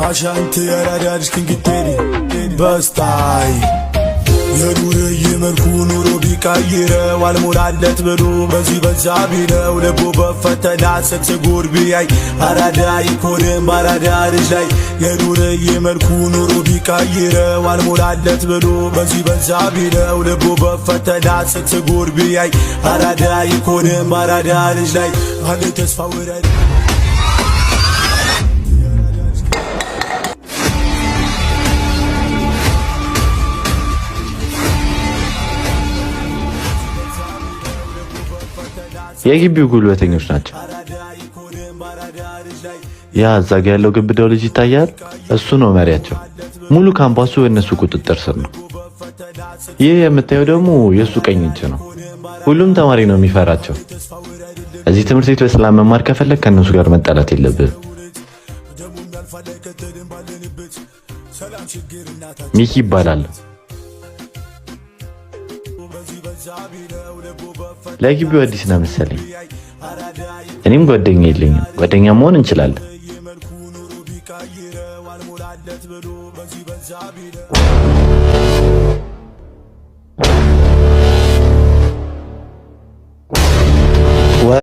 አሻንቲ የራዳ ልጅ king ቴዲ በስታይ የዱርዬ መልኩ ኑሮ ቢቀይረው አልሞላለት ብሎ በዚህ በዛ ቢለው ልቡ በፈተና ስግስጉር ቢያይ አራዳ ይኮንም ባራዳ ልጅ ላይ። የዱርዬ መልኩ ኑሮ ቢቀይረው አልሞላለት ብሎ በዚህ በዛ ቢለው ልቡ በፈተና ስግስጉር ቢያይ አራዳ ይኮንም ባራዳ ልጅ ላይ አለ ተስፋ ውረድ። የግቢው ጉልበተኞች ናቸው። ያ እዛ ጋ ያለው ግብዳው ልጅ ይታያል። እሱ ነው መሪያቸው። ሙሉ ካምፓሱ በእነሱ ቁጥጥር ስር ነው። ይህ የምታየው ደግሞ የእሱ ቀኝ እጅ ነው። ሁሉም ተማሪ ነው የሚፈራቸው። እዚህ ትምህርት ቤት በሰላም መማር ከፈለግ ከእነሱ ጋር መጣላት የለብህም። ሚኪ ይባላል። ለግቢው አዲስ ነው መሰለኝ። እኔም ጓደኛ የለኝም። ጓደኛ መሆን እንችላለን።